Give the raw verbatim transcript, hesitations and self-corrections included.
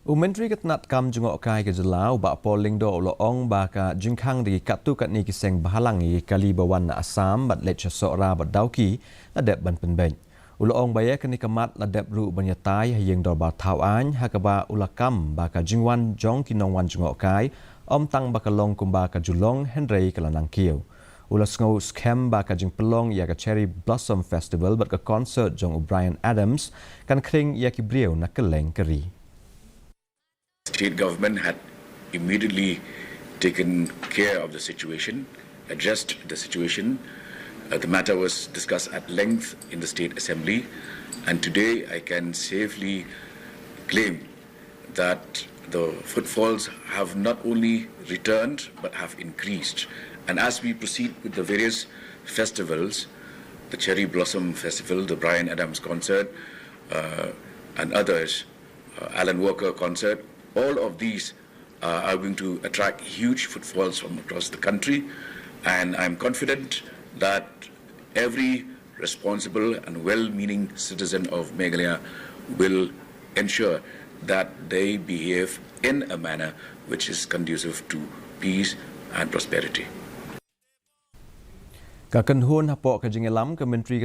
U Myntri ka tnat kam jngohkai ka jylla, u Bah Paul Lyngdoh, u la ong ba ka jingkhang da ki katto katne ki seng bhalang ïa ki kali ba wan na Assam bad leit sha Sohra bad Dawki la dep ban pynbeit. U la ong ba ïa kane ka mat la dep ruh ban ïatai ha ïing dorbar thaw aiñ, ha kaba u la kam ba ka jingwan jong ki nongwan jngohkai ym tang ba ka long kumba ka ju long, hynrei ka la nang kiew. U la sngew skhem ba ka jingpynlong ïa ka Cherry Blossom Festival bad ka concert jong u Bryan Adams kan khring ïa ki briew na kylleng ka ri. State government had immediately taken care of the situation, addressed the situation. Uh, the matter was discussed at length in the State Assembly, and today I can safely claim that the footfalls have not only returned but have increased. And as we proceed with the various festivals, the Cherry Blossom Festival, the Bryan Adams Concert, uh, and others, uh, Alan Walker Concert, all of these uh, are going to attract huge footfalls from across the country. And I'm confident that every responsible and well meaning citizen of Meghalaya will ensure that they behave in a manner which is conducive to peace and prosperity. Ka kynhun hapoh ka jingïalam ka Myntri ka